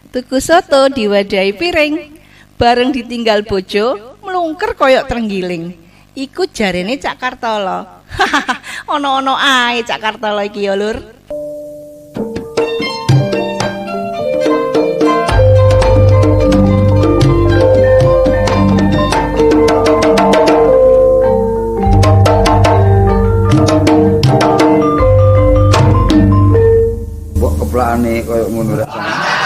Tuku soto diwadahi piring, bareng ditinggal bojo, mlungker koyok trenggiling. Iku jarene Cak Kartolo. Ono-ono ae Cak Kartolo iki ya, Lur. Mbok keplakane koyo ngono rasane.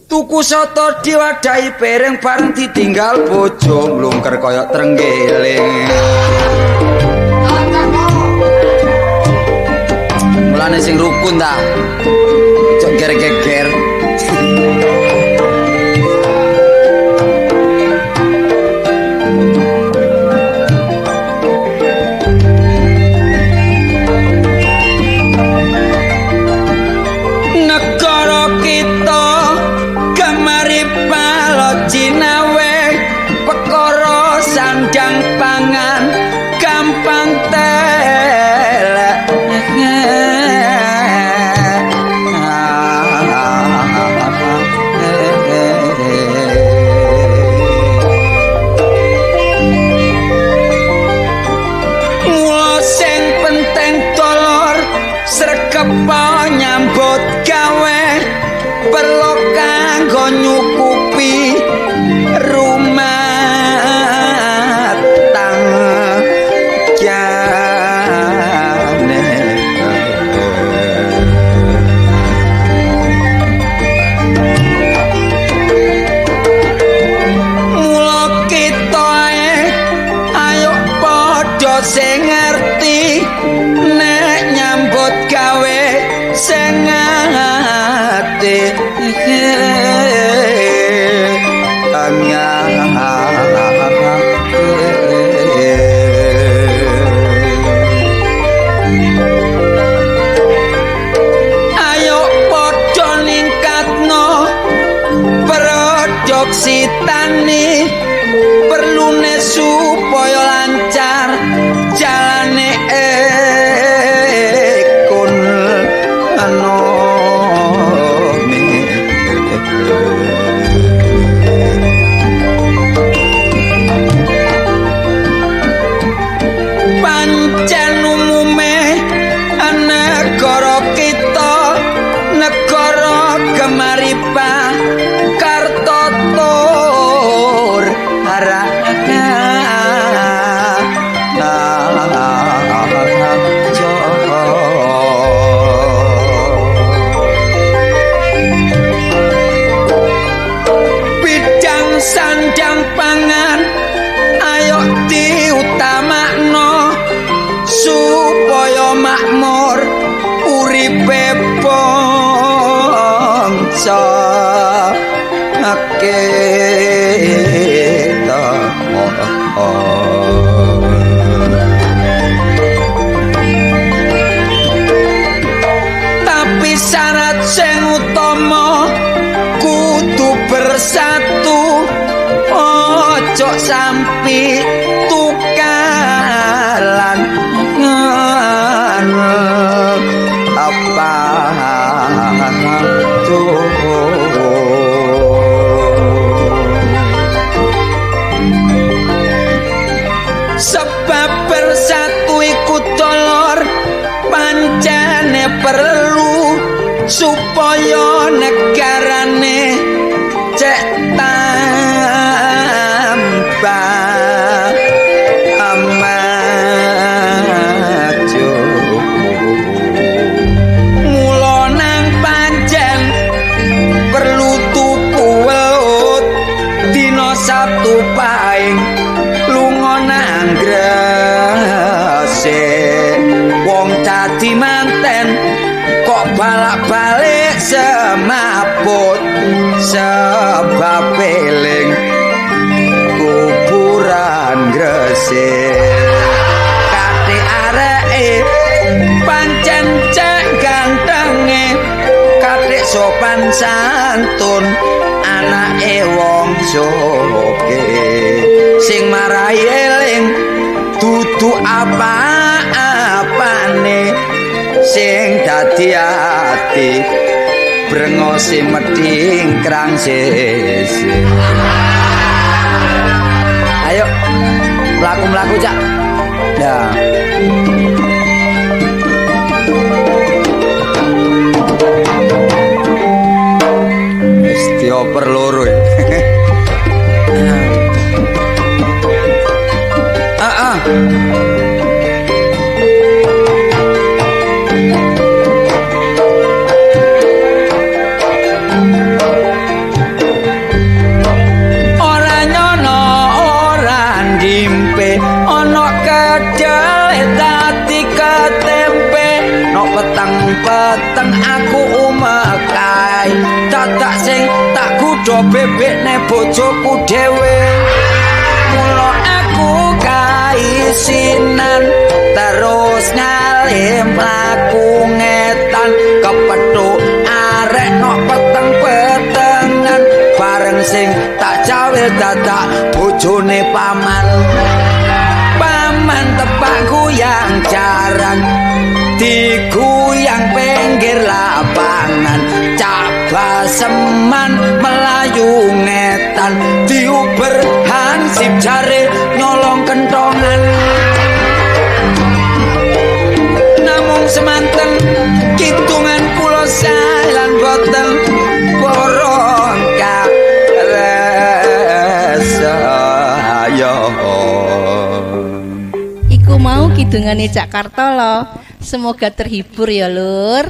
Tuku soto diwadahi piring bareng ditinggal bojo mlungker kaya trenggiling. Mulane sing rukun ta. Ojo geger-geger. Negara kita gemari palocinawe, perkara sandang pangan gampang telek. Mula sing penting dolor sregep nyambut gawe, perlu kanggo nyukupi rumah tanggane. Mula kita ayo padha sing ngerti nek nyambut gawe sing ati. Ayo padha ningkatno produksi tani, perlune supaya lancar jalane ekonomi. Pancen umume negara kita negara gemaripa karta tur haraja. Bidang sandang pangan ayo diutamakno supaya makmur uripe bangsa kita. Tapi syarat sing utama kudu bersatu, ojo sampi tukaran apa. Sebab bersatu iku dolor pancene perlu supaya negarane cek tambah maju. Mula nang pancen perlu tuku welut dina Sabtu Paing lunga nang Gresik. Wong dadi manten kok balak-balik semaput sebab eling kuburan Gresik. Kate areke pancen cek gantenge, kate sopan santun anake wong soge. Sing marai eling dudu apa-apane, sing sing dadi ati brengose medhingkrang sese. Ayo mlaku-mlaku, Cak. Ya. Wis dioper loro. Ah ah. Ora nyono ora ndimpe ana kedele dadi ketempe no peteng-peteng aku umekai dadak sing tak kudho bebekne bojoku dhewe. Mula aku kaisinan terus ngalim mlaku ngetan kepethuk arek no peteng-petengan bareng sing tak cawil dadak bojone paman. Paman tepak guyang jaran diguyang pinggir lapangan cak baseman melayu ngetan diuber hansip jare nyolong kentongan. Namung semanten kidungan kula sae lan boten porong karesaya. Iku mau kidungane Cak Kartolo. Semoga terhibur ya, Lur.